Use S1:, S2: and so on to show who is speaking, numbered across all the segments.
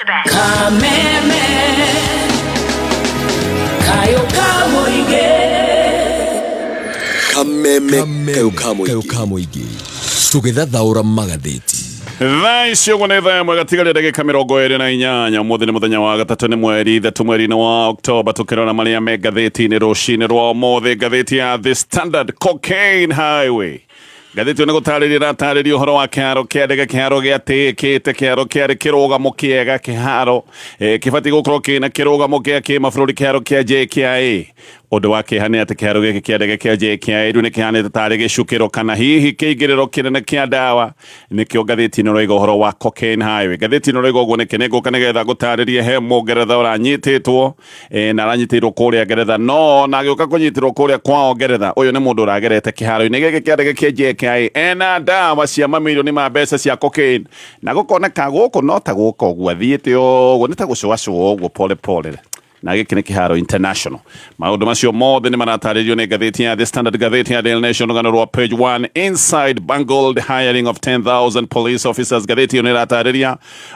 S1: Kameme kayo ka mũingĩ.
S2: Kameme kayo ka
S3: kayo
S2: mũingĩ.
S3: Ka mũingĩ tũgĩthathaũra magathĩti.
S4: Thaa ici ũguo nĩ thaa 1 gatigaria ndagĩka 28. Ũmũthĩ nĩ mũthenya wa gatatũ, nĩ mweri 3 mweri-inĩ wa Oktoba. Tũkĩrora marĩa me ngathĩti-inĩ rũcinĩ rwa ũmũthĩ, ngathĩti ya The Standard, Cocaine Highway. Ngathĩti ĩyo nĩ gũtarĩria ĩratarĩria ũhoro wa kĩharo kĩa ndege, kĩharo gĩatĩĩkĩte, kĩharo kĩarĩ kĩrũgamo kĩega, kĩharo kĩbatiĩ gũkorwo kĩna kĩrũgamo gĩa kĩmabũrũri, kĩharo kĩa JKIA. Ũndũ wa kĩeha nĩ atĩ kĩharo gĩkĩ kĩa ndege kĩa JKIA rĩu nĩ kĩhanĩte tarĩ gĩcukĩro kana hihi kĩingĩrĩro kĩnene kĩa ndawa. Nĩkĩo ngathĩti ĩno ĩroiga ũhoro wa Cocaine Highway. Ngathĩti ĩno ĩroiga ũguo nĩkĩ? Nĩngũka nĩgetha ngũtarĩrie. He Mũngeretha ũranyitĩtwo na aranyitĩirwo kũrĩa Ngeretha, no na agĩũka kũnyitĩrwo kũrĩa kwao Ngeretha, ũyũ nĩ mũndũ ũragerete kĩharo-inĩ gĩkĩ kĩa ndege kĩa JKIA ena ndawa cia mamirioni ma mbeca cia cocaine, na gũkoneka gũkũ no ta gũka ũguo athiĩte ũguo, nĩ ta gũcũacũa ũguo pole pole, na gĩkĩ nĩ kĩharo international. Maũndũ macio mothe nĩ maratarĩrio nĩ ngathĩti ya The Standard. Ngathĩti ya Daily Nation, rũgano rwa page 1, Inside bungled hiring of 10,000 police officers. Ngathĩti ĩyo nĩ ĩratarĩria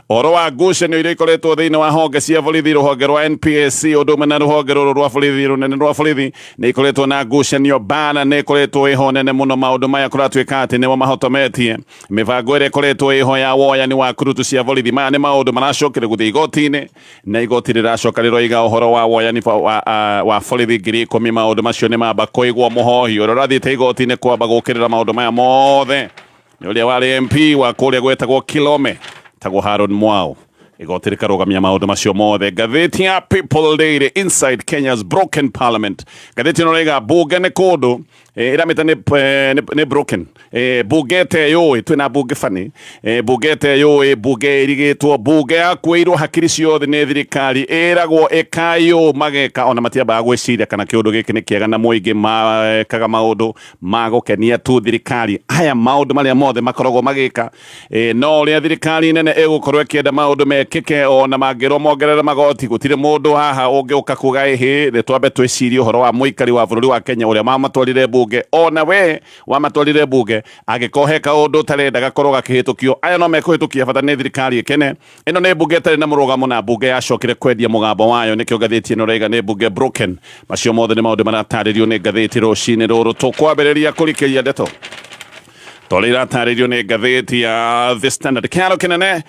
S4: ũhoro wa ngucanio iria ikoretwo thĩinĩ wa honge cia borithi. Rũhonge rwa NPSC ũndũ ũmwe na rũhonge rũrũ rwa borithi rũnene rwa borithi nĩ ikoretwo na ngucanio mbara, nĩ ikoretwo ĩho nene mũno. Maũndũ maya kũratuĩka atĩ nĩmo mahotometie mĩbango ĩrĩa ĩkoretwo ĩho ya woyani wa kurutu cia borithi. Maya nĩ maũndũ maracokire gũthiĩ igoti-inĩ, na igoti rĩracoka rĩroiga ũhoro wa woyani wa borithi 10,000. Maũndũ macio nĩ mamba kũigwo. Mũhohi ũrĩa ũrathiĩte igoti-inĩ kwamba gũkĩrĩra maũndũ maya mothe nĩ ũrĩa warĩ MP wa kũrĩa gwetagwo Kilome, tagwo Haron Mwau. Igoti rĩkarũgamia maũndũ macio mothe. Ngathĩti ya People Daily, Inside Kenya's Broken Parliament. Ngathĩti ĩno ĩroiga bunge nĩ kũndũ ĩramĩta nĩ broken bunge ĩteyũĩ. Twĩna bunge bani, bunge ĩteyũĩ, bunge ĩrigĩtwo, bunge yakuĩirwo hakiri ciothe nĩ thirikari. Ĩragwo ĩkai ũũ, mageka, ona matiambaga gwĩciria kana kĩũndũ gĩkĩ nĩ kĩega na mũingĩ. Mekaga maũndũ ma gũkenia tu thirikari. Aya maũndũ marĩa mothe makoragwo magĩka no ũrĩa thirikari nene ĩgũkorwo ĩkĩenda maũndũ mekĩke. Ona mangĩrwo mongerere magoti, gũtirĩ mũndũ haha ũngĩũka kuga ĩhĩ, nĩ twambe twĩcirie ũhoro wa mũikari wa bũrũri wa Kenya ũrĩa wamatwarire mbunge. Ona we wamatwarire mbunge, angĩkorwo he kaũndũ ũtarenda gakorwo gakĩhĩtũkio, aya no mekũhĩtũkia, bata nĩ thirikari ĩkene. Ĩno nĩ mbunge ĩtarĩ na mũrũgamo na mbunge yacokire kwendia mũgambo wayo. Nĩkĩo ngathĩti ĩno ĩraiga nĩ mbunge broken. Macio mothe nĩ maũndũ maratarĩrio nĩ ngathĩti rũcinĩ rũrũ. Tũkwambĩrĩria kũrikĩria ndeto torĩa iratarĩrio nĩ ngathĩti ya The Standard. Kĩharo kĩnene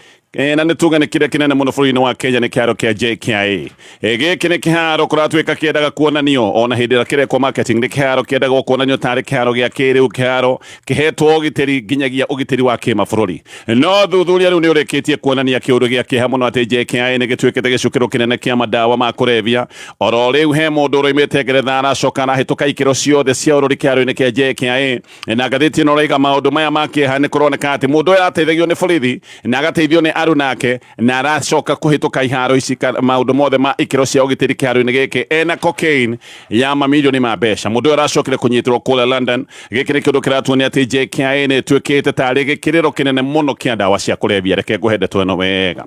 S4: na nĩ tuge nĩ kĩrĩa kĩnene mũno bũrũri-inĩ wa Kenya nĩ kĩharo kĩa JKIA. Gĩkĩ nĩ kĩharo kũratuĩka kĩendaga kuonanio ona hĩndĩ ĩrĩa kĩrekwo marketing, nĩ kĩharo kĩendagwo kuonanio tarĩ kĩharo gĩa kĩrĩu, kĩharo kĩhetwo ũgitĩri nginyagia ũgitĩri wa kĩmabũrũri. No thuthuria rĩu nĩ ũrĩkĩtie kuonania kĩũndũ gĩa kĩeha mũno atĩ JKIA nĩ gĩtuĩkĩte gĩcukĩro kĩnene kĩa mandawa ma kũrebia. Oro rĩu he mũndũ ũroimĩte Ngeretha aracoka arahĩtũka ikĩro ciothe cia ũrori kĩharo-inĩ kĩa JKIA, na ngathĩti ĩno ĩraiga maũndũ maya ma kĩeha nĩ kũroneka atĩ mũndũ ũyũ arateithagio nĩ borithi na agateithio nĩ aruna ake, na aracoka kũhĩtũka iharo ici, maũndũ mothe ma ikĩro cia ũgitĩri kĩharo-inĩ gĩkĩ ena cocaine ya mamirioni ma mbeca. Mũndũ ũyũ aracokire kũnyitĩrwo kũrĩa London. Gĩkĩ nĩ kĩũndũ kĩratuonia atĩ JKIA nĩ ĩtuĩkĩte tarĩ gĩkĩrĩro kĩnene mũno kĩa ndawa cia kũrebia. Reke ngũhe ndeto ĩno wega.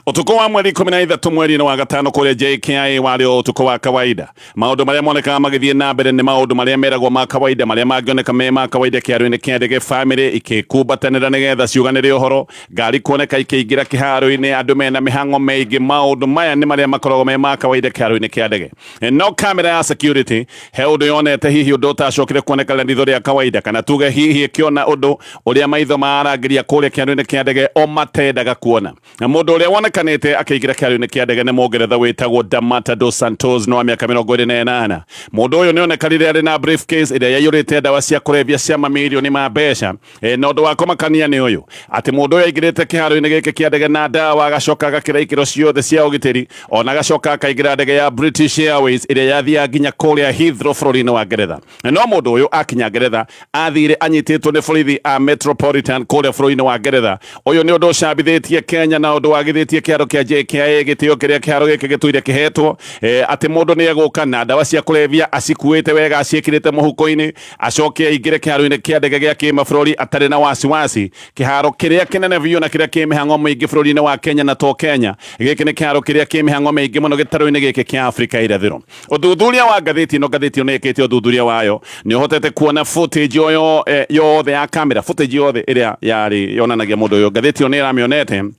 S4: Ũtukũ wa mweri 13 mweri-inĩ wa gatano kũrĩa JKIA warĩ o ũtukũ wa kawaida. Maũndũ marĩa monekaga magĩthiĩ na mbere nĩ maũndũ marĩa meragwo ma kawaida, marĩa mangĩoneka me ma kawaida kĩharo-inĩ kĩa ndege: bamĩrĩ ikĩkumbatanĩra nĩgetha ciuganĩre ũhoro, ngari kuoneka ikĩingĩra kĩharo-inĩ, andũ mena mĩhang'o mĩingĩ. Maũndũ maya nĩ marĩa makoragwo me ma kawaida kĩharo-inĩ kĩa ndege. No kamera ya security he ũndũ yonete, hihi ũndũ ũtacokire kuoneka na ritho rĩa kawaida, kana tuge hihi ĩkĩona ũndũ ũrĩa maitho marangĩria kũrĩa kĩharo-inĩ kĩa ndege o matendaga kuona. Na mũndũ ũrĩa wonekanĩte akĩingĩra kĩharo-inĩ kĩa ndege nĩ Mũngeretha wĩtagwo Damata dos Santos, no wa mĩaka 28. Mũndũ ũyũ nĩ onekanire arĩ na briefcase ĩrĩa yaiyũrĩte ndawa cia kũrebia cia mamirioni ma mbeca. Na ũndũ wa kũmakania nĩ ũyũ atĩ mũndũ ũyũ aingĩrĩte kĩharo-inĩ gĩkĩ kĩa ndege na ndawa, agacoka agakĩra ikĩro ciothe cia ũgitĩri, ona agacoka akaingĩra ndege ya British Airways ĩrĩa yathiaga nginya kũrĩa Heathrow bũrũri-inĩ wa Ngeretha. No mũndũ ũyũ akinya Ngeretha athire anyitĩtwo nĩ borithi a Metropolitan kũrĩa bũrũri-inĩ wa Ngeretha. Ũyũ nĩ ũndũ ũcambithĩtie Kenya na ũndũ wagithĩtie kĩharo kĩa JKIA gĩtĩo kĩrĩa kĩharo gĩkĩ gĩtũire kĩhetwo, atĩ mũndũ nĩ egũka na ndawa cia kũrebia acikuĩte wega, aciĩkĩrĩte mũhuko-inĩ, acoke aingĩre kĩharo-inĩ kĩa ndege gĩa kĩmabũrũri atarĩ na wasiwasi, kĩharo kĩrĩa kĩnene biũ na kĩrĩa kĩ mĩhang'o mĩingĩ bũrũri-inĩ wa Kenya. Na to Kenya, gĩkĩ nĩ kĩharo kĩrĩa kĩ mĩhang'o mĩingĩ mũno gĩtarũ-inĩ gĩkĩ kĩa Afrika irathĩro. Ũthuthuria wa ngathĩti ĩno, ngathĩti ĩno nĩ ĩkĩte ũthuthuria wayo, nĩ ũhotete kuona footage yo yothe ya kamera, footage yothe ĩrĩa yarĩ yonanagia mũndũ ũyũ, ngathĩti ĩyo nĩ ĩramĩonete.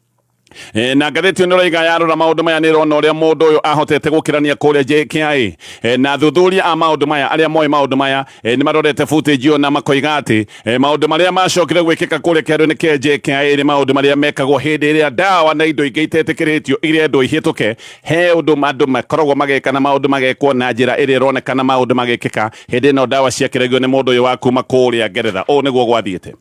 S4: Na ngathĩti ĩno ĩroiga yarora maũndũ maya nĩ ĩrona ũrĩa mũndũ ũyũ ahotete gũkĩrania kũrĩa JKIA. Na athuthuria a maũndũ maya arĩa moĩ maũndũ maya nĩ marorete footage ĩyo na makoiga atĩ maũndũ marĩa macokire gwĩkĩka kũrĩa kĩharo-inĩ kĩa JKIA nĩ maũndũ marĩa mekagwo hĩndĩ ĩrĩa ndawa na indo ingĩ itetĩkĩrĩtio irendwo ihĩtũke. He ũndũ andũ makoragwo mageka na maũndũ magekwo na njĩra ĩrĩa ĩronekana maũndũ magĩkĩka hĩndĩ ĩno ndawa ciakĩragio nĩ mũndũ ũyũ wa kuma kũrĩa Ngeretha. Ũũ nĩguo gwathiĩte.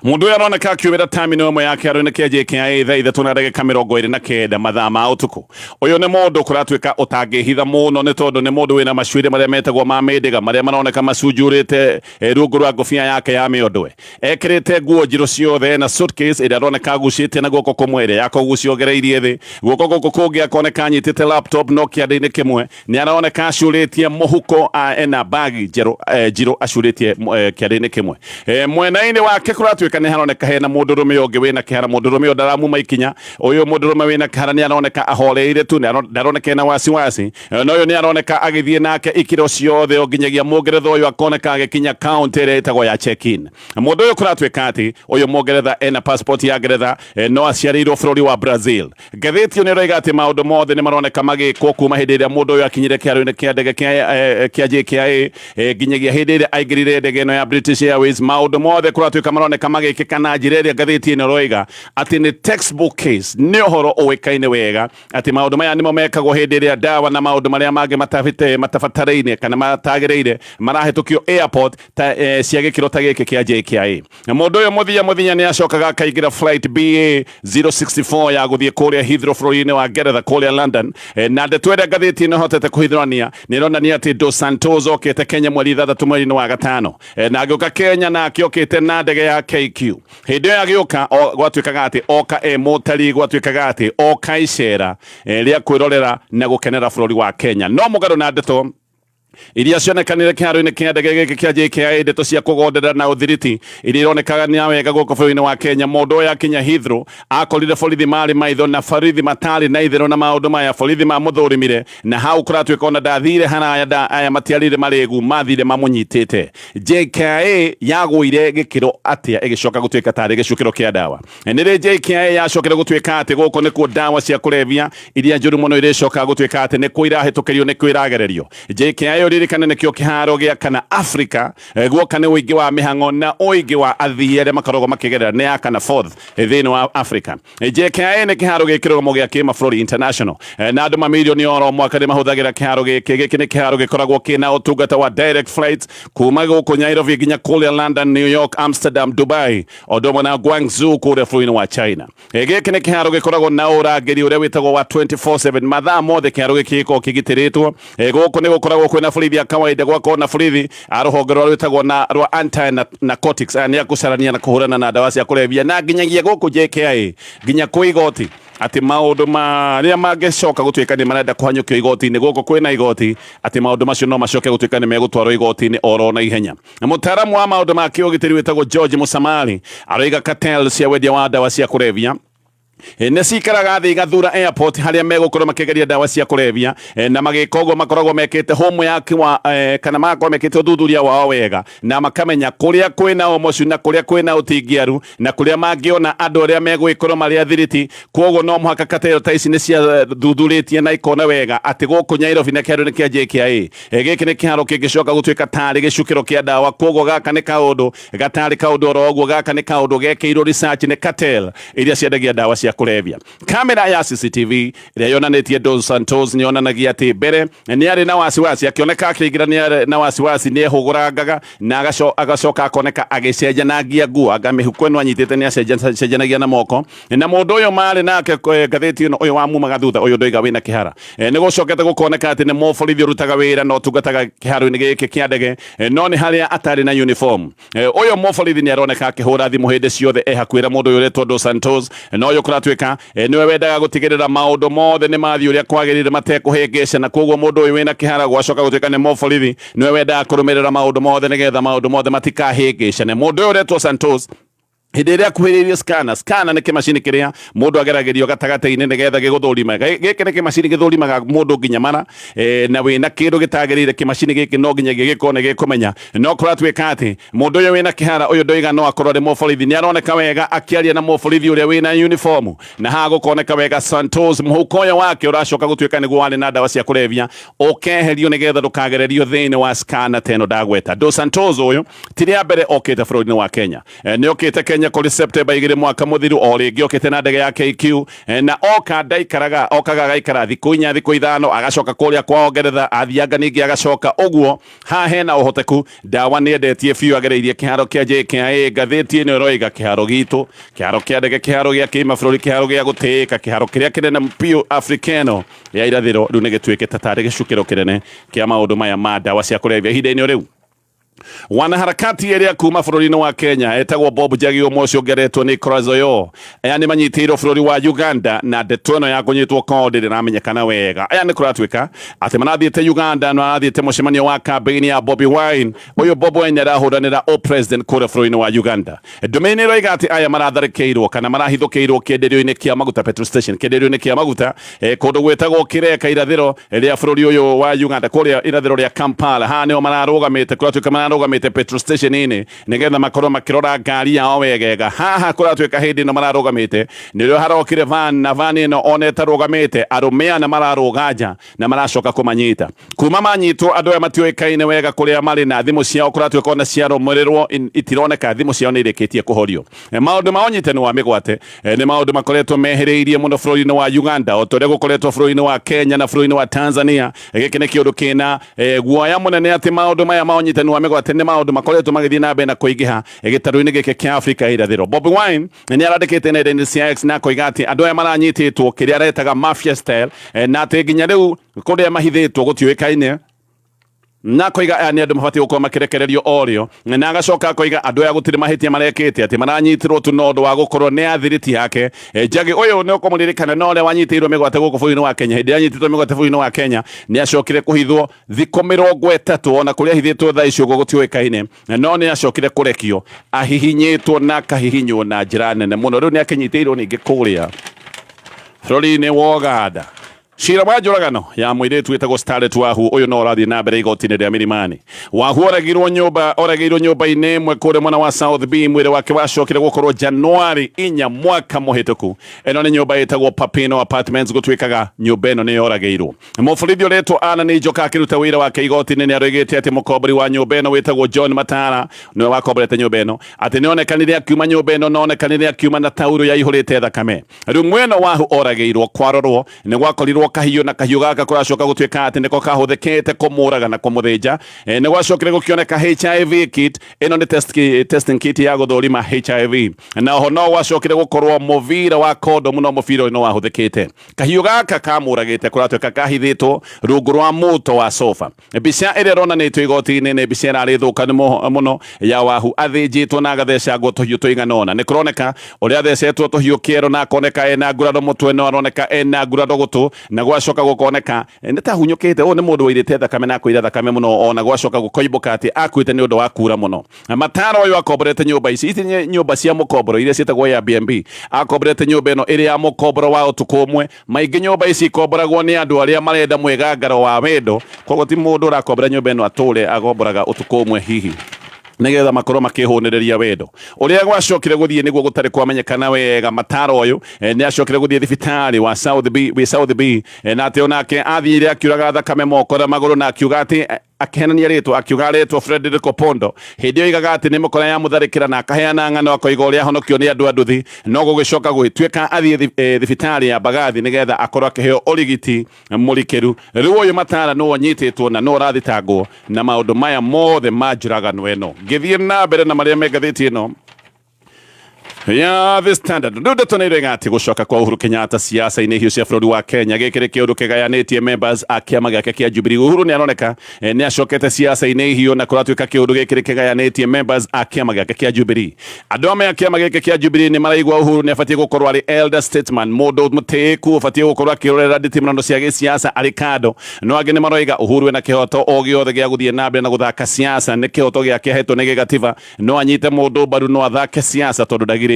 S4: Mundu uyu aroneka akiumĩra terminal ĩmwe ya kĩharo-inĩ kĩa JKIA thaa 3 na ndagĩka 29 mathaa ma ũtukũ. Ũyũ nĩ mũndũ kũratuĩka ũtangĩhitha mũno nĩ tondũ nĩ mũndũ wĩna macuĩrĩ marĩa metagwo ma mĩndĩga marĩa maroneka macunjurĩte rungu rwa ngũbia yake ya mĩondwe. Ekĩrĩte nguo njirũ ciothe na suitcase ĩrĩa aroneka agucĩtie na guoko kũmwe ĩrĩa yakũgucia ogereirie thĩ. Guoko gũkũ kũngĩ akoneka anyitĩte laptop no kĩande-inĩ kĩmwe nĩ aroneka acurĩtie mũhuko ena bagi njerũ njirũ acurĩtie kĩande-inĩ kĩmwe. Mwena-inĩ wake kũratuĩka nĩ haroneka hena mũndũrũme ũngĩ wĩna kĩhara. Mũndũrũme ũyũ ndaramuma ikinya. Ũyũ mũndũrũme wĩna kĩhara nĩ aroneka ahoreire tu, ndaroneka ena wasiwasi. Na ũyũ nĩ aroneka agĩthiĩ nake ikĩro ciothe o nginyagia mũngeretha ũyũ akoneka agĩkinya counter ĩrĩa ĩtagwo ya check-in. Mũndũ ũyũ kũratuĩka atĩ ũyũ mũngeretha ena passport ya Ngeretha, no aciarĩirwo bũrũri wa Brazil. Ngathĩti ĩyo nĩ ĩroiga atĩ maũndũ mothe nĩ maroneka magĩkwo kuma hĩndĩ ĩrĩa mũndũ ũyũ akinyire kĩharo-inĩ kĩa ndege kĩa JKIA nginyagia hĩndĩ ĩrĩa aingĩrire ndege ĩno ya British Airways. Maũndũ mothe kũratuĩka maroneka magĩkĩka na njĩra ĩrĩa ngathĩti ĩno ĩroiga atĩ nĩ textbook case, nĩ ũhoro ũĩkaine wega atĩ maũndũ maya nĩmo mekagwo hĩndĩ ĩrĩa ndawa na maũndũ marĩa mangĩ matabataraine kana matagĩrĩire marahĩtũkio airport ta cia gĩkĩro ta gĩkĩ kĩa JKIA. Na mũndũ ũyũ mũthia mũthia nĩ acokaga akaingĩra flight BA 064 ya gũthiĩ kũrĩa Heathrow bũrũri-inĩ wa Ngeretha kũrĩa London. Na ndeto ĩrĩa ngathĩti ĩno ĩhotete kũhithũrania nĩ ĩronania atĩ Dos Santos okĩte Kenya mweri 6 mweri-inĩ wa 5. Na agĩũka Kenya nake okĩte na ndege ya KQ. Hĩndĩ ĩyo agĩũka gwatuĩkaga atĩ oka e mũtari, gwatuĩkaga atĩ oka icera rĩa kwĩrorera na gũkenera bũrũri wa Kenya. No mũgarũ na ndeto iria cionekanire kĩharo-inĩ kĩa ndege gĩkĩ kĩa JKIA, ndeto cia kũgondera na ũthiriti iria ironekaga nĩ wega gũkũ bũrũri-inĩ wa Kenya. Mũndũ ũyũ akinya Heathrow akorire borithi marĩ maitho na borithi matarĩ na itherũ na maũndũ maya. Borithi mamũthũrimire na hau kũratuĩka ona ndathire haraya aya matiarire marĩgu, mathire mamũnyitĩte. JKIA yagũire gĩkĩro atĩa ĩgĩcoka gũtuĩka tarĩ gĩcukĩro kĩa ndawa? Nĩ rĩ JKIA yacokire gũtuĩka atĩ gũkũ nĩkuo ndawa cia kũrebia iria njũru mũno irĩcoka gũtuĩka atĩ nĩkuo irahĩtũkĩrio, nĩkuo iragererio? JKIA ũririkane nĩkĩo kĩharo gĩa kana Africa guoka nĩ ũingĩ wa mĩhang'o na ũingĩ wa athii arĩa makoragwo makĩgerera, nĩ ya kana fourth thĩinĩ wa Africa. JKIA nĩ kĩharo gĩ kĩrũgamo gĩa kĩmabũrũri international, na andũ mamirioni oro mwaka nĩ mahũthagĩra kĩharo gĩkĩ. Gĩkĩ nĩ kĩharo gĩkoragwo kĩna ũtungata wa direct flights kuma gũkũ Nairobi nginya kũrĩa London, New York, Amsterdam, Dubai, o ũndũ ũmwe na Guangzhou kũrĩa bũrũri-inĩ wa China. Gĩkĩ nĩ kĩharo gĩkoragwo na ũrangĩri ũrĩa wĩtagwo wa 24/7, mathaa mothe kĩharo gĩkĩ gĩkoragwo kĩgitĩrĩtwo. Gũkũ nĩ gũkoragwo kwĩna borithi a kawaida, gwakorwo na borithi a rũhonge rũrĩa rwĩtagwo na rwa anti narcotics, aya nĩ a gũcarania na kũhũrana na ndawa cia kũrebia, na nginyagia gũkũ JKIA nginya kwĩ igoti atĩ maũndũ marĩa mangĩcoka gũtuĩka nĩ marenda kũhanyũkio igoti-inĩ, gũkũ kwĩna igoti atĩ maũndũ macio no macoke gũtuĩka nĩ megũtwarwo igoti-inĩ oro na ihenya. Na mũtaaramu wa maũndũ ma kĩũgitĩri wĩtagwo George Musamali aroiga cartel cia wendia wa ndawa cia kũrebia nĩ cikaraga thĩ igathura airport harĩa megũkorwo makĩgeria ndawa cia kũrebia, na magĩka ũguo makoragwo mekĩte homework wa kana magakorwo mekĩte ũthuthuria wao wega na makamenya kũrĩa kwĩna ũmocu na kũrĩa kwĩna ũtingiaru na kũrĩa mangĩona andũ arĩa megũgĩkorwo marĩ athiriti. Koguo no mũhaka cartel ta ici nĩ ciathuthurĩtie na ikona wega atĩ gũkũ Nairobi na kĩharo-inĩ kĩa JKIA gĩkĩ nĩ kĩharo kĩngĩcoka gũtuĩka tarĩ gĩcukĩro kĩa ndawa. Koguo gaka nĩ kaũndũ gatarĩ kaũndũ oro ũguo, gaka nĩ kaũndũ gekĩirwo research nĩ cartel iria ciendagia ndawa cia kũrebia. Kamera ya CCTV ĩrĩa yonanĩtie Dos Santos nĩ yonanagia atĩ mbere nĩ arĩ na wasiwasi, akĩoneka akĩingĩra nĩ arĩ na wasiwasi, nĩ ehũgũrangaga na agacoka akoneka agĩcenjanagia nguo, anga mĩhuko ĩno anyitĩte nĩ acenjanagia na moko. Na mũndũ ũyũ marĩ nake ngathĩti ĩno, ũyũ wamumaga thutha, ũyũ ndoiga wĩna kĩhara, nĩ gũcokete gũkoneka atĩ nĩ mũborithi ũrutaga wĩra na ũtungataga kĩharo-inĩ gĩkĩ kĩa ndege, no nĩ harĩa atarĩ na uniform. Ũyũ mũborithi nĩ aroneka akĩhũra thimũ hĩndĩ ciothe e hakuhĩ na mũndũ ũyũ ũretwo Dos Santos, na ũyũ kũratuĩka nĩwe wendaga gũtigĩrĩra maũndũ mothe nĩ mathiĩ ũrĩa kwagĩrĩire matekũhĩngĩca, na koguo mũndũ ũyũ wĩna kĩhara gwacoka gũtuĩka nĩ mũborithi nĩwe wendaga kũrũmĩrĩra maũndũ mothe nĩgetha maũndũ mothe matikahĩngĩcane. Mũndũ ũyũ ũretwo Santos Hĩndĩ ĩrĩa akuhĩrĩirie scanner, scanner nĩ kĩmacini kĩrĩa mũndũ ageragĩrio gatagatĩ-inĩ nĩgetha gĩgũthũrime. Gĩkĩ nĩ kĩmacini gĩthũrimaga mũndũ nginya mara na wĩna kĩndũ gĩtagĩrĩire. Kĩmacini gĩkĩ no nginya gĩgĩkorwo nĩ gĩkũmenya. No kũratuĩka atĩ mũndũ ũyũ wĩna kĩhara ũyũ ndoiga no akorwo arĩ mũborithi. Nĩ aroneka wega akĩaria na mũborithi ũrĩa wĩna uniform, na haha gũkoneka wega Santos mũhuko ũyũ wake ũracoka gũtuĩka nĩguo warĩ na ndawa cia kũrebia ũkeherio nĩgetha ndũkagererio thĩinĩ wa scanner ta ĩno ndagweta. Dos Santos ũyũ ti rĩa mbere okĩte bũrũri-inĩ wa Kenya. Nĩ okĩte Kenya kũrĩ Septemba 2 mwaka mũthiru, o rĩngĩ okĩte na ndege ya KQ, na oka ndaikaraga, okaga agaikara thikũ 4, thikũ 5, agacoka kũrĩa kwao Ngeretha, athianga ningĩ agacoka ũguo. Haha hena ũhoteku ndawa nĩ endetie biũ agereirie kĩharo kĩa JKIA. Ngathĩti ĩno ĩroiga kĩharo gitũ, kĩharo kĩa ndege, kĩharo gĩa kĩmabũrũri, kĩharo gĩa gũtĩĩka, kĩharo kĩrĩa kĩnene biũ Afrika ĩno ya irathĩro rĩu nĩ gĩtuĩkĩte tarĩ gĩcukĩro kĩnene kĩa maũndũ maya ma ndawa cia kũrebia ihinda-inĩ rĩu. Wanaharakati ĩrĩa kuma bũrũri-inĩ wa Kenya etagwo Bob Njagi, ũmwe ũcio ũngeretwo nĩ Corazoyo, aya nĩ manyitĩirwo bũrũri wa Uganda, na ndeto ĩno ya kũnyitwo kwao ndĩrĩ ĩramenyekana wega. Aya nĩ kũratuĩka atĩ marathiĩte Uganda na marathiĩte mũcemanio wa campaign ya Bobi Wine. Ũyũ Bobi Wine arahũranĩra o president kũrĩa bũrũri-inĩ wa Uganda. Ndũmĩrĩri nĩ ĩroiga atĩ aya maratharĩkĩirwo kana marahithũkĩirwo kĩenderio-inĩ kĩa maguta, petrol station, kĩenderio-inĩ kĩa maguta kũndũ gwĩtagwo Kireka irathĩro rĩa bũrũri ũyũ wa Uganda, kũrĩa irathĩro rĩa Kampala. Haha nĩho mararũgamĩte, kũratuĩka mararũgamĩte petrol station-inĩ nĩgetha makorwo makĩrora ngari yao wegega. Haha kũratuĩka hĩndĩ ĩno mararũgamĩte nĩrĩo harokire van, na van ĩno ona ĩtarũgamĩte arũme ana mararũga nja na maracoka kũmanyita. Kuma manyitwo andũ aya matiũĩkaine wega kũrĩa marĩ, na thimũ ciao kũratuĩka ona ciarũmĩrĩrwo itironeka, thimũ ciao nĩ irĩkĩtie kũhorio. Maũndũ ma ũnyitani wa mĩgwate nĩ maũndũ makoretwo mehĩrĩirie mũno bũrũri-inĩ wa Uganda, o ta ũrĩa gũkoretwo bũrũri-inĩ wa Kenya na bũrũri-inĩ wa Tanzania. Gĩkĩ nĩ kĩũndũ kĩna guoya mũnene atĩ maũndũ maya ma ũnyitani wa mĩgwate nĩ maũndũ makoretwo magĩthiĩ na mbere na kũingĩha gĩtarũ-inĩ gĩkĩ kĩa Afrika ya irathĩro. Bobi Wine nĩ arandĩkĩte nenda-inĩ cia X na akoiga atĩ andũ aya maranyitĩtwo kĩrĩa aretaga mafia style, na atĩ nginya rĩu kũrĩa mahithĩtwo gũtiũĩkaine, na akoiga aya nĩ andũ mabatiĩ gũkorwo makĩrekererio o rĩo, na agacoka akoiga andũ aya gũtirĩ mahĩtia marekĩte, atĩ maranyitirwo tu na ũndũ wa gũkorwo nĩ athiriti yake. Njagi ũyũ nĩ ũkũmũririkana na ũrĩa wanyitĩirwo mĩgwate gũkũ bũrũri-inĩ wa Kenya. Hĩndĩ ĩrĩa anyitĩtwo mĩgwate bũrũri-inĩ wa Kenya nĩ acokire kũhithwo thikũ 30, ona kũrĩa ahithĩtwo thaa ici ũguo gũtiũĩkaine, no nĩ acokire kũrekio ahihinyĩtwo na akahihinywo na njĩra nene mũno. Rĩu nĩ akĩnyitĩirwo ningĩ kũrĩa bũrũri-inĩ wa Uganda. Cira wa njũragano ya mũirĩtu wĩtagwo Starlet Wahu ũyũ no ũrathiĩ na mbere igoti-inĩ rĩa Milimani. Wahu oragirwo nyũmba oragĩirwo nyũmba-inĩ ĩmwe kũrĩa mwena wa South B. Mwĩrĩ wake wacokire gũkorwo Januari 4 mwaka mũhĩtũku. Ĩno nĩ nyũmba ĩtagwo Papino Apartments, gũtuĩkaga nyũmba ĩno nĩ yoragĩirwo. Mũborithi ũretwo Anna nĩ Njoka akĩruta wĩra wake igoti-inĩ nĩ aroigĩte atĩ mũkombori wa nyũmba ĩno wĩtagwo John Matara nĩwe wakomborete nyũmba ĩno, atĩ nĩonekanire akiuma nyũmba ĩno na onekanire akiuma na taurũ yaihũrĩte thakame. Rĩu mwena Wahu oragĩirwo kwarorwo nĩ gwakorirwo kahiũ, na kahiũ gaka kũracoka gũtuĩka atĩ nĩko kahũthĩkĩte kũmũraga na kũmũthĩnja. Nĩ gwacokire gũkĩoneka HIV kit, ĩno nĩ testing kit ya gũthũrima HIV, na oho no gwacokire gũkorwo mũbira wa kondomu, no mũbira ũyũ no wahũthĩkĩte. Kahiũ gaka kamũragĩte kũratuĩka kahithĩtwo rungu rwa mũto wa sofa. Mbica ĩrĩa ĩronanĩtio igoti-inĩ nĩ mbica ĩrarĩ thũkanu mũno ya Wahu athĩnjĩtwo na agathecangwo tũhiũ tũigana ũna. Nĩ kũroneka ũrĩa athecetwo tũhiũ kĩero na akoneka ena nguraro mũtwe, no aroneka ena nguraro gũtũ, na gwacoka gũkoneka nĩ ta hunyũkĩte. Ũyũ nĩ mũndũ wairĩte thakame na akũira thakame mũno, ona gwacoka gũkoimbũka atĩ akuĩte nĩ ũndũ wa kura mũno. Matara ũyũ akomborete nyũmba ici, ici nĩ nyũmba cia mũkomboro iria ciĩtagwo Airbnb. Akomborete nyũmba ĩno ĩrĩ ya mũkomboro wa ũtukũ ũmwe. Maingĩ nyũmba ici ikomboragwo nĩ andũ arĩa marenda mwĩgangaro wa wendo, koguo ti mũndũ ũrakombora nyũmba ĩno atũre, agomboraga ũtukũ ũmwe hihi nĩgetha makorwo makĩhũnĩrĩria wendo. Ũrĩa gwacokire gũthiĩ nĩguo gũtarĩ kwamenyekana wega. Matara ũyũ nĩ acokire gũthiĩ thibitarĩ wa South B, wĩ South B, na atĩ onake athire akiuraga thakame moko na magũrũ, na akiuga atĩ akĩhenania rĩtwa, akiuga aretwo Frederick Opondo. Hĩndĩ ĩyo oigaga atĩ nĩ mũkora yamũtharĩkĩra, na akaheana ng'ano akoiga ũrĩa ahonokio nĩ andũ a nduthi, no gũgĩcoka gũgĩtuĩka athiĩ thibitarĩ ya Mbagathi nĩgetha akorwo akĩheo ũrigiti mũrikĩru. Rĩu ũyũ Matara nĩwe ũnyitĩtwo na nĩwe ũrathitangwo na maũndũ maya mothe ma njũragano ĩno. Ngĩthiĩ na mbere na marĩa me ngathĩti ĩno, Ya The Standard rĩu ndeto nĩ ĩroiga atĩ gũcoka kwa Uhuru Kenyatta siasa-inĩ hiũ cia bũrũri wa Kenya gĩkĩ nĩ kĩũndũ kĩgayanĩtie members a kĩama gĩake kĩa Jubilee. Uhuru nĩ aroneka nĩ acokete siasa-inĩ hiũ na kũratuĩka kĩũndũ gĩkĩ nĩ kĩgayanĩtie members a kĩama gĩake kĩa Jubilee. Andũ amwe a kĩama gĩkĩ kĩa Jubilee nĩ maraigua Uhuru nĩ abatiĩ gũkorwo arĩ elder statesman, mũndũ mũtĩĩku ũbatiĩ gũkorwo akĩrorera nditimũrano cia gĩsiasa arĩ kando, no angĩ nĩ maroiga Uhuru ena kĩhoto o gĩothe gĩa gũthiĩ na mbere na gũthaka siasa, nĩ kĩhoto gĩake ahetwo nĩ gĩgatiba, no anyite mũndũ mbaru, no athake siasa tondũ ndagirĩtio.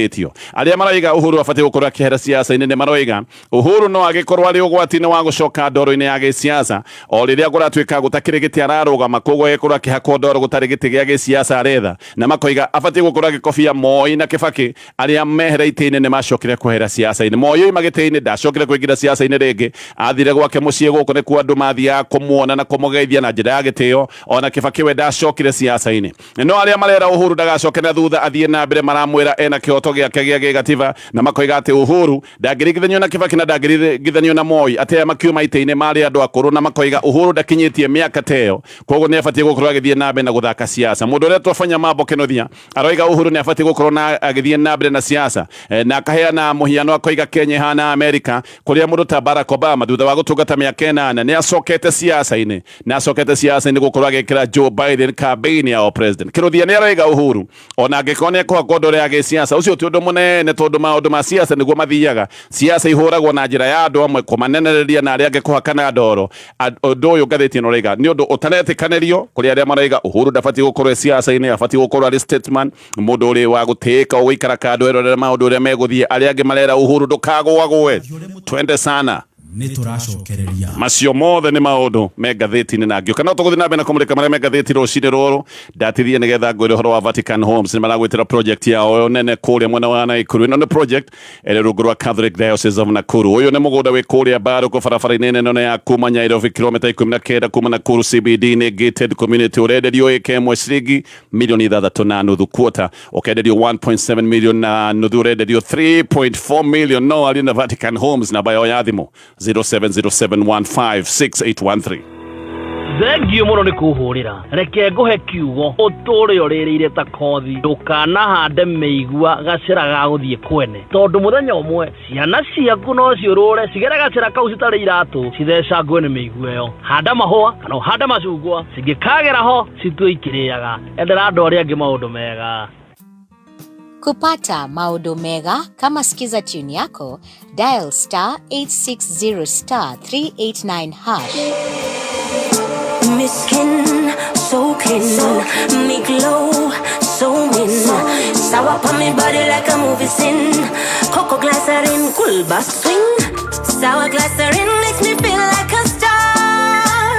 S4: Arĩa maroiga Uhuru abatiĩ gũkorwo akĩehera siasa-inĩ nĩ maroiga Uhuru no agĩkorwo arĩ ũgwati-inĩ wa gũcoka ndoro-inĩ ya gĩsiasa o rĩrĩa kũratuĩka gũtakĩrĩ gĩtĩ ararũgama, koguo agĩkorwo akĩhakwo ndoro gũtarĩ gĩtĩ gĩa gĩsiasa aretha, na makoiga abatiĩ gũkorwo agĩkobia Moi na Kibaki arĩa mehera itĩ-inĩ nĩ macokire kwehera siasa-inĩ. Moi oima gĩtĩ-inĩ ndacokire kũingĩra siasa-inĩ rĩngĩ, athire gwake mũciĩ gũkũ nĩkuo andũ mathiaga kũmuona na kũmũgeithia na njĩra ya gĩtĩo, ona Kibaki we ndacokire siasa-inĩ. No arĩa marera Uhuru ndagacoke na thutha athiĩ na mbere maramwĩra ena kĩhoto gĩake gĩa gĩgatiba, na makoiga atĩ Uhuru ndangĩringithanio na Kibaki na ndangĩringithanio na Moi, atĩ aya makiuma itĩ-inĩ marĩ andũ akũrũ, na makoiga Uhuru ndakinyĩtie mĩaka ta ĩyo, koguo nĩ abatiĩ gũkorwo agĩthiĩ na mbere na gũthaka siasa. Mũndũ ũrĩa twafanya mambo Kenothia aroiga Uhuru nĩ abatiĩ gũkorwo na agĩthiĩ na mbere na siasa, na akaheana mũhiano akoiga Kenya ĩhana Amerika kũrĩa mũndũ ta Barack Obama thutha wa gũtungata mĩaka 8 nĩ acokete siasa-inĩ, na acokete siasa-inĩ gũkorwo agĩkĩra Joe Biden campaign ya president. Kĩnuthia nĩ aroiga Uhuru ona angĩkorwo nĩ ekũhakwo ndoro ya gĩsiasa ũcio ti ũndũ mũnene, tondũ maũndũ ma siasa nĩguo mathiaga. Siasa ihũragwo na njĩra ya andũ amwe kũmanenereria na arĩa angĩ kũhakana ndoro. Ũndũ ũyũ ngathĩti ĩno ĩroiga nĩ ũndũ ũtaretĩkanĩrio kũrĩ arĩa maroiga Uhuru ndabatiĩ gũkorwo e siasa-inĩ, abatiĩ gũkorwo arĩ statesman, mũndũ ũrĩ wa gũtĩĩka ũgũikara kando erorere maũndũ ũrĩa megũthiĩ. Arĩa angĩ marera Uhuru ndũkagũagũe, twende sana
S5: nĩ tũracokereria.
S4: Macio mothe nĩ maũndũ me ngathĩti-inĩ, na ngĩũka no tũgũthiĩ na mbere na kũmũrĩka marĩa me ngathĩti rũcinĩ rũrũ. Ndatithie nĩgetha ngwĩre ũhoro wa Vatican Homes, nĩ maragwĩtĩra project yao nene kũrĩa mwena wa Nakuru. Ĩno nĩ project ĩrĩ rungu rwa Catholic Diocese of Nakuru. Ũyũ nĩ mũgũnda wĩ kũrĩa Mbarũkũ barabara-inĩ nene ya kuma Nairobi, kilomita 19 kuma Nakuru CBD, nĩ gated community. Ũrenderio ĩka ĩmwe ciringi milioni 6.5, quarter ũkenderio 1.7 million na nuthu ũrenderio 3.4 million. No arie na Vatican Homes, namba yao ya thimũ 0707156813.
S6: Thengio mũno nĩ kũhũrĩra. Reke ngũhe kiugo ũtũre ũrĩrĩire ta kothi, ndũkanahande mĩigua gacĩra ga gũthiĩ kwene, tondũ mũthenya ũmwe ciana ciaku no ciũrũre cigere gacĩra kau citarĩ iratũ, cithecangwe nĩ mĩigua ĩyo. Handa mahũa kana ũhande macungwa, cingĩkagera ho citue ikĩrĩaga. Endera andũ arĩa angĩ maũndũ mega.
S7: Kupata maodo mega kama Skiza tune yako, dial star 860 star 389 hash.
S1: Me skin so clean, me glow so mean. Sour on me body like a movie scene. Cocoa glycerin, cool bass swing. Sour glycerin makes me feel like a star,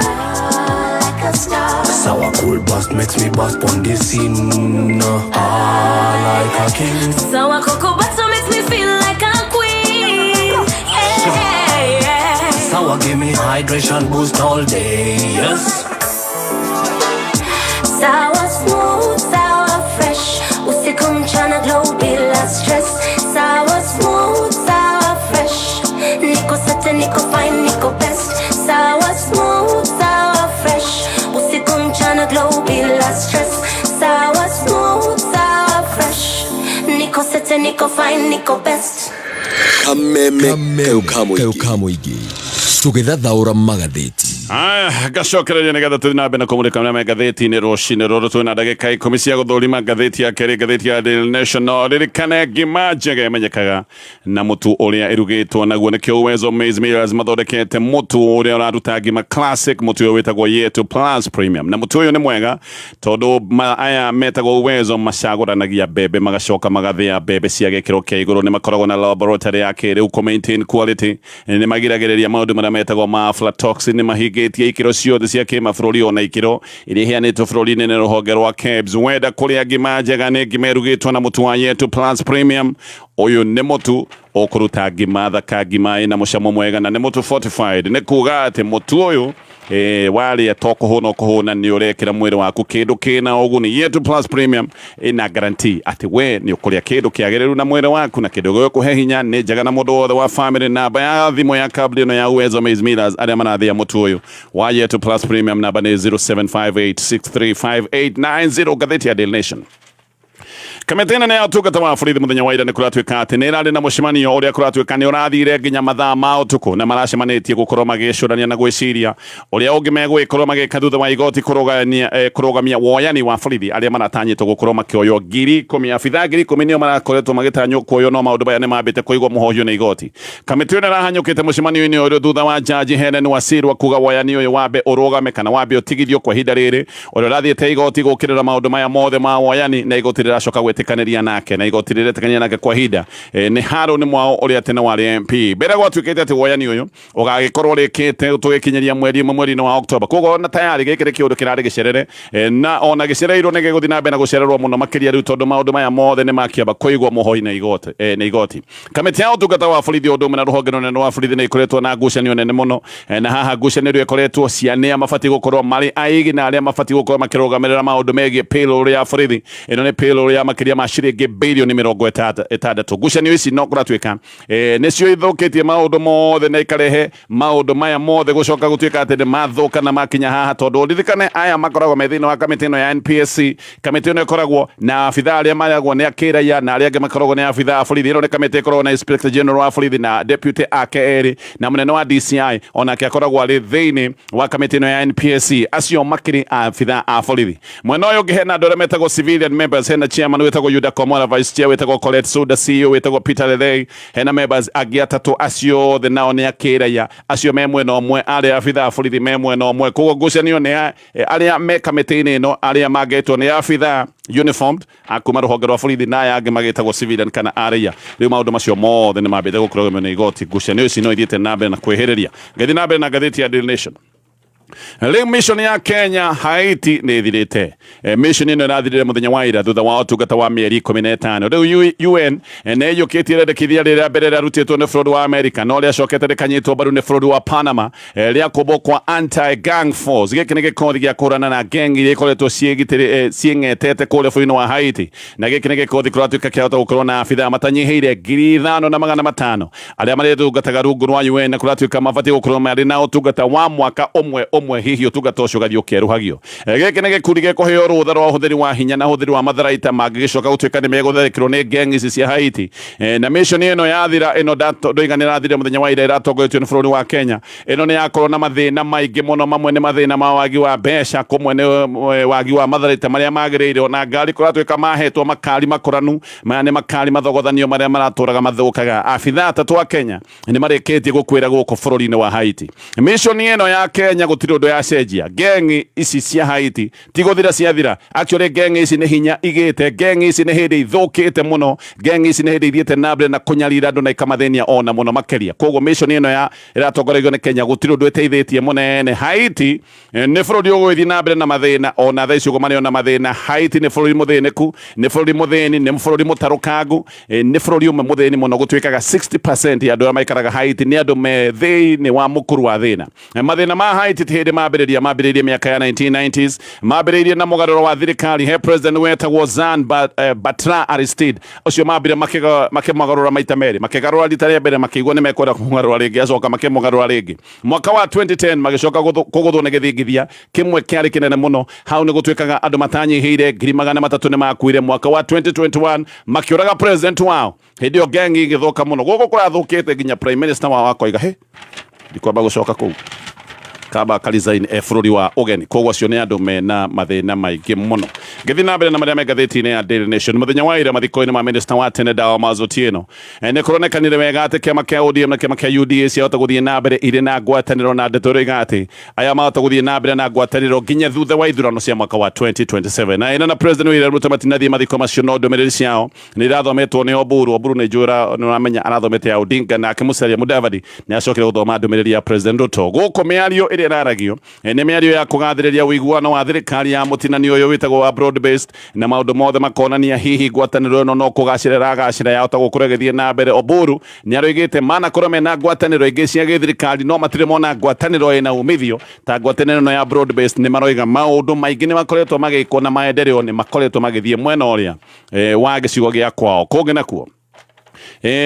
S1: like a star.
S8: Sour cool bust makes me bust on the scene. Ah, like a king.
S1: Sour cocoa butter makes me feel like a queen. Yeah, yeah.
S8: Sour give me hydration boost all day. Yes.
S1: Sour smooth, sour fresh. Usiku mchana glow bila stress. Sour smooth, sour fresh. Niko set, niko fine, niko best. Sour smooth, sour fresh. Usiku mchana glow bila stress. Sour smooth, sour fresh. Niko set, niko fine, niko best.
S2: Kameme
S3: Kameme
S2: kayo
S3: kayo kamũingĩ tũgĩthathaũra magathĩti.
S4: Aya, ngacokereria nĩgetha tũthiĩ na mbere na kũmũrĩka marĩa me ngathĩti-inĩ rũcinĩ rũrũ. Twĩna ndagĩka 10 cia gũthũrima ngathĩti ya kerĩ, ngathĩti ya Daily Nation. No ririkane ngima njega ĩmenyekaga na mũtu ũrĩa ĩrugĩtwo naguo, nĩkĩo Uwezo Maize Millers mathondekete mũtu ũrĩa ũraruta ngima classic, mũtu ũyũ wĩtagwo Yetu Plus Premium. Na mũtu ũyũ nĩ mwega tondũ aya metagwo Uwezo macagũranagia mbembe magacoka magathĩa mbembe cia gĩkĩro kĩa igũrũ. Nĩ makoragwo na laboratory ya kĩrĩu kũ maintain quality, nĩ magiragĩrĩria maũndũ marĩa metagwo ma aflatoxin, nĩ mahingĩtie ikĩro ciothe cia kĩmabũrũri ona ikĩro iria iheanĩtwo bũrũri-inĩ nĩ rũhonge rwa KEBS. Wenda kũrĩa ngima njega nĩ ngima ĩrugĩtwo na mũtu wa Yetu Plus Premium. Ũyũ nĩ mũtu ũkũruta ngima thaka, ngima ĩna mũcamo mwega, na nĩ mũtu fortified, nĩ kuga atĩ mũtu ũyũ warĩa to kũhũna ũkũhũna, nĩ ũrekĩra mwĩrĩ waku kĩndũ kĩna ũguni. Yetu Plus Premium ĩna guarantee atĩ we nĩ ũkũrĩa kĩndũ kĩagĩrĩru na mwĩrĩ waku na kĩndũ gĩgũkũhe hinya. Nĩ njega na mũndũ wothe wa family. Namba ya thimũ ya kambuni ĩno ya Uwezo Maize Millers arĩa marathĩa mũtu ũyũ wa Yetu Plus Premium, namba nĩ 0758635890. Ngathĩti ya Daily Nation. Kamĩtĩ nene ya ũtungata wa borithi mũthenya wa ira nĩ kũratuĩka atĩ nĩ ĩrarĩ na mũcemanio ũrĩa kũratuĩka nĩ ũrathire nginya mathaa ma ũtukũ, na maracemanĩtie gũkorwo magĩcũrania na gwĩciria ũrĩa ũngĩ megũgĩkorwo magĩka thutha wa igoti kũrũgamia woyani wa borithi arĩa maratanyĩtwo gũkorwo makĩoywo 10,000. Abithaa 10,000 nĩo marakoretwo magĩtanywo kuoywo, no maũndũ maya nĩ mambĩte kũigwo mũhohio nĩ igoti. Kamĩtĩ ĩno ĩrahanyũkĩte mũcemanio-inĩ ũyũ thutha wa jaji Helen Wasirwa kuga woyani ũyũ wambe ũrũgame kana wambe ũtigithio kwa ihinda rĩrĩ, ũrĩa ũrathiĩte igoti gũkĩrĩra maũndũ maya mothe ma woyani, na igoti rĩracoka gwĩtĩkanĩria nake, na igoti rĩretĩkania nake kwa ihinda nĩ Harũni Mwao ũrĩa tene warĩ MP. Mbere gwatuĩkĩte atĩ woyani ũyũ ũgagĩkorwo rĩkĩte tũgĩkinyĩria mweri ũmwe mweri-inĩ wa Oktoba, koguo ona tayari gĩkĩ nĩ kĩũndũ kĩrarĩ gĩcerere, na ona gĩcereirwo nĩ gĩgũthiĩ na mbere na gũcererwo mũno makĩria rĩu, tondũ maũndũ maya mothe nĩ makĩamba kũigwo mũhoi na igoti, nĩ igoti. Kamĩtĩ ya ũtungata wa borithi ũndũ ũmwe na rũhonge rũnene rwa borithi nĩ ikoretwo na ngucanio nene mũno, na haha ngucanio ĩrĩa ĩkoretwo cia nĩa mabatiĩ gũkorwo marĩ aigi na arĩa mabatiĩ gũkorwo makĩrũgamĩrĩra maũndũ megiĩ payroll ya borithi. Ĩno nĩ payroll ya makĩria ma ciringi birioni 60. Ngucanio ici no kũratuĩka nĩcio ithũkĩtie maũndũ mothe na ikarehe maũndũ maya mothe gũcoka gũtuĩka atĩ nĩ mathũka na makinya haha, tondũ ũririkane aya makoragwo me thĩinĩ wa kamĩtĩ ĩno ya NPSC. Kamĩtĩ ĩno ĩkoragwo na abithaa arĩa maragwo nĩ akĩraia na arĩa angĩ makoragwo nĩ abithaa a borithi. Ĩno nĩ kamĩtĩ ĩkoragwo na Inspector General wa borithi na deputy ake erĩ, na mũnene wa DCI onake akoragwo arĩ thĩinĩ wa kamĩtĩ ĩno ya NPSC. Acio makĩrĩ abithaa a borithi. Mwena ũyũ ũngĩ hena andũ arĩa metagwo civilian members, hena chairman wĩtagwo Yuda Komora, vice chair wĩtagwo Colette Suda, CEO wĩtagwo Peter Lelei, hena members angĩ atatũ, acio othe nao nĩ akĩraia. Acio me mwena ũmwe, arĩa abithaa a borithi me mwena ũmwe. Koguo ngucanio nĩ arĩa me kamĩtĩ-inĩ ĩno, arĩa mangĩtwo nĩ abithaa uniformed akuma rũhonge rwa borithi na aya angĩ magĩtagwo civilian kana araia. Rĩu maũndũ macio mothe nĩ mambĩte gũkũrũgamio nĩ igoti. Ngucanio ici no ithiĩte na mbere na kwĩhĩrĩria. Ngĩthiĩ na mbere na ngathĩti ya Daily Nation. Rĩu mission ya Kenya Haiti nĩ ĩthirĩte. Mission ĩno ĩrathirire mũthenya wa ira thutha wa ũtungata wa mĩeri 15. Rĩu UN nĩ ĩiyũkĩtie rĩendekithia rĩrĩa mbere rĩarutĩtwo nĩ bũrũri wa Amerika, no rĩacokete rĩkanyitwo mbaru nĩ bũrũri wa Panama, rĩa kũmbwo kwa anti-gang force. Gĩkĩ nĩ gĩkothi gĩa kũhũrana na gang iria ikoretwo ciĩng'etete kũrĩa bũrũri-inĩ wa Haiti, na gĩkĩ nĩ gĩkothi kũratuĩka kĩahota gũkorwo na abithaa matanyihĩire 5,500 arĩa marĩtungataga rungu rwa UN, na kũratuĩka mabatiĩ gũkorwo marĩ na ũtungata wa mwaka ũmwe ũmwe, hihi ũtungata ũcio ũgathiĩ ũkĩerũhagio. Gĩkĩ nĩ gĩkundi gĩkũheo rũtha rwa ũhũthĩri wa hinya na ũhũthĩri wa matharaita mangĩgĩcoka gũtuĩka nĩ megũtharĩkĩrwo nĩ gang ici cia Haiti. Na mission ĩno yathira, ĩno ndoiga nĩ ĩrathire mũthenya wa ira, ĩratongoretio nĩ bũrũri wa Kenya. Ĩno nĩ yakorwo na mathĩna maingĩ mũno, mamwe nĩ mathĩna ma wagi wa mbeca, kũmwe nĩ wagi wa matharaita marĩa magĩrĩire, ona ngari kũratuĩka mahetwo makari makũranu. Maya nĩ makari mathogothanio marĩa maratũraga mathũkaga. Abithaa atatũ a Kenya nĩ marĩkĩtie gũkuĩra gũkũ bũrũri-inĩ wa Haiti. Mission ĩno ya Kenya gũtirĩ ũndũ yacenjia. Gang ici cia Haiti ti gũthira ciathira. Actually gang ici nĩ hinya igĩte, gang ici nĩ hĩndĩ ithũkĩte mũno, gang ici nĩ hĩndĩ ithiĩte na mbere na kũnyarira andũ na ikamathĩnia ona mũno makĩria. Koguo mission ĩno ya ĩratongoragio nĩ Kenya gũtirĩ ũndũ ĩteithĩtie mũnene. Haiti nĩ bũrũri ũgũgĩthiĩ na mbere na mathĩna, ona thaa ici ũguo marĩ ona mathĩna. Haiti nĩ bũrũri mũthĩnĩku, nĩ bũrũri mũthĩni, nĩ bũrũri mũtarũkangu, nĩ bũrũri ũmwe mũthĩni mũno. Gũtuĩkaga 60% ya andũ arĩa maikaraga Haiti nĩ andũ me thĩinĩ wa mũkuru wa thĩna. Mathĩna ma Haiti ti hĩndĩ mambĩrĩria, mambĩrĩirie mĩaka ya 1990s, mambĩrĩirie na mũgarũro wa thirikari. He president wetagwo Jean Bertrand Aristide, ũcio mambire makĩmũgarũra maita merĩ, makĩgarũra rita rĩa mbere makĩigua nĩ mekwenda kũmũgarũra rĩngĩ, acoka makĩmũgarũra rĩngĩ. Mwaka wa 2010 magĩcoka kũgũthwo nĩ gĩthingithia kĩmwe kĩarĩ kĩnene mũno. Hau nĩ gũtuĩkaga andũ matanyihĩire 300,000 nĩ makuire. Mwaka wa 2021 makĩũraga president wao. Hĩndĩ ĩyo gang ĩgĩthũka mũno. Gũkũ kũrathũkĩte nginya prime minister wao akoiga he ndikwamba gũcoka kũu, kamba ka resign e bũrũri wa ũgeni. Koguo acio nĩ andũ mena mathĩna maingĩ mũno. Ngĩthiĩ na mbere na marĩa me ngathĩti-inĩ ya Daily Nation, mũthenya wa ira mathiko-inĩ ma minister wa tene Damaris Otieno, nĩ kũronekanire wega atĩ kĩama kĩa ODM na kĩama kĩa UDA ciahota gũthiĩ na mbere irĩ na ngwatanĩro, na ndeto ĩroiga atĩ aya mahota gũthiĩ na mbere na ngwatanĩro nginya thutha wa ithurano cia mwaka wa 2027. Na ĩna na President William Ruto matinathiĩ mathiko macio, no ndũmĩrĩri ciao nĩ irathometwo nĩ Oburu. Oburu nĩ njũra nĩ ũramenya arathomete ya Odinga, nake Musalia Mudavadi nĩ acokire gũthoma ndũmĩrĩri ya President Ruto. Gũkũ mĩario ĩrĩa ĩraragio nĩ mĩario ya kũgathĩrĩria ũiguano wa thirikari ya mũtinanio ũyũ wĩtagwo wa broad based, na maũndũ mothe makonania hihi ngwatanĩro ĩno no kũgacĩra ĩragacĩra, yahota gũkorwo ĩgĩthiĩ na mbere. Oburu nĩ aroigĩte manakorwo mena ngwatanĩro ingĩ cia gĩthirikari, no matirĩ mona ngwatanĩro ĩna umithio ta ngwatanĩro ĩno ya broad based. Nĩ maroiga maũndũ maingĩ nĩ makoretwo magĩkwo na maendeleo nĩ makoretwo magĩthiĩ mwena ũrĩa wa gĩcigo gĩa kwao. Kũngĩ nakuo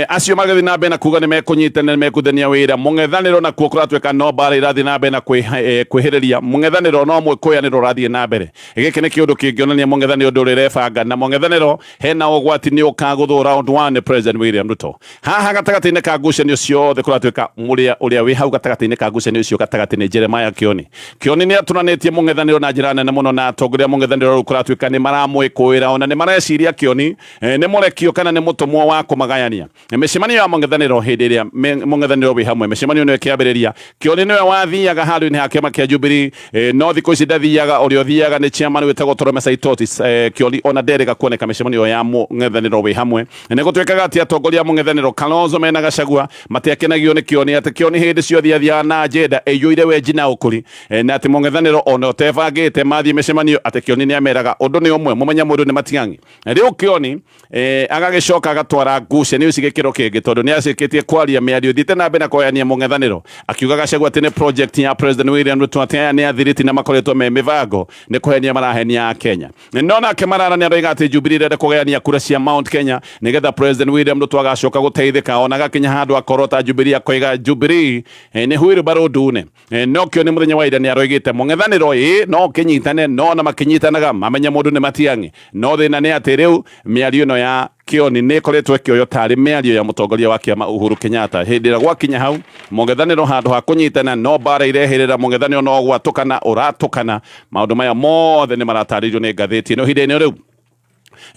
S4: Acio magĩthiĩ na mbere na kuga nĩ mekũnyitanĩra, nĩ mekũthenia wĩra mũng'ethanĩro, nakuo kũratuĩka no mbara irathiĩ na mbere na kwĩhĩrĩria mũng'ethanĩro, no mwĩkũyanĩro ũrathiĩ na mbere. Gĩkĩ nĩ kĩũndũ kĩngĩonania mũng'ethanĩro ndũrĩ rebanga, na mũng'ethanĩro hena ũgwati nĩ ũkagũthwo round 1 nĩ President William Ruto. Haha gatagatĩ-inĩ ka ngucanio ciothe kũratuĩka mũrĩa ũrĩa wĩ hau gatagatĩ-inĩ ka ngucanio icio gatagatĩ nĩ Jeremiah Kioni. Kioni nĩ atũranĩtie mũng'ethanĩro na njĩra nene mũno, na atongoria a mũng'ethanĩro rĩu kũratuĩka nĩ maramwĩkũĩra, ona nĩ mareciria Kioni nĩ mũrekio kana nĩ mũtũmwo wa kũmagayania. Mĩcemanio ya mũng'ethanĩro hĩndĩ ĩrĩa mũng'ethanĩro wĩ hamwe, mĩcemanio nĩyo ĩkĩambĩrĩria. Kioni nĩwe wathiaga handũ-inĩ ha kĩama kĩa Jubilee, no thikũ ici ndathiaga, ũrĩa ũthiaga nĩ chairman wĩtagwo Torome Saitoti. Kioni ona nderĩga kuoneka mĩcemanio ya mũng'ethanĩro wĩ hamwe. Nĩ gũtuĩkaga atĩ atongoria a mũng'ethanĩro Kalonzo mena Gachagua matiakenagio nĩ Kioni, atĩ Kioni hĩndĩ ciothe athiaga na agenda ĩiyũire wenji na ũkũri, na atĩ mũng'ethanĩro ona ũtebangĩte mathiĩ mĩcemanio atĩ Kioni nĩ ameraga ũndũ nĩ ũmwe, mũmenya mũndũ nĩ Matiang'i. Rĩu Kioni agagĩcoka agatwara ngucanio ici gĩkĩro kĩngĩ, tondũ nĩ acĩkĩtie kwaria mĩario ĩthiĩte na mbere na kũgayania mũng'ethanĩro, akiuga Gachagua atĩ nĩ project ya President William Ruto, atĩ aya nĩ athiriti na makoretwo me mĩbango nĩ kũhenia marahenia a Kenya. No nake Marara nĩ aroiga atĩ Jubilee ĩrenda kũgayania kura cia Mount Kenya nĩgetha President William Ruto agacoka gũteithĩka, ona agakinya handũ akorota Jubilee akoiga Jubilee nĩ wheelbarrow ndune. No kĩo nĩ mũthenya wa ira nĩ aroigĩte mũng'ethanĩro ĩ no kĩnyitane, no na makĩnyitanaga mamenye mũndũ nĩ Matiang'i. No thĩna nĩ atĩ rĩu mĩario ĩno ya Kĩoni nĩ ĩkoretwo ĩkĩoywo tarĩ mĩario ya mũtongoria wa kĩama Uhuru Kenyatta. Hĩndĩ ĩrĩa gwakinya hau mũng'ethanĩro handũ ha kũnyitana no mbara irehĩrĩra, mũng'ethanĩro no gwatũkana ũratũkana. Maũndũ maya mothe nĩ maratarĩirio nĩ ngathĩti ĩno ihinda-inĩ rĩu.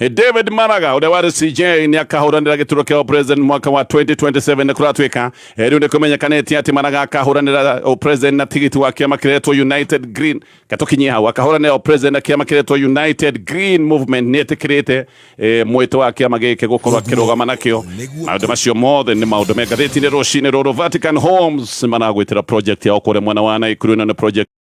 S4: David Maraga ũrĩa warĩ CJ nĩ akahũranĩra gĩturwa kĩa president mwaka wa 2027. Nĩ kũratuĩka rĩu nĩ kũmenyekanĩtie atĩ Maraga akahũranĩra president na tigiti wa kĩama kĩretwo United Green. Katũkinyie hau, akahũranĩra president na kĩama kĩretwo United Green Movement. Nĩ etĩkĩrĩte mwĩto wa kĩama gĩkĩ gũkorwo akĩrũgama nakĩo. Maũndũ macio mothe nĩ maũndũ me ngathĩti-inĩ rũcinĩ rũrũ. Vatican Homes maragwĩtĩra project yao kũrĩa mwena wa Naikuru. Ĩno nĩ project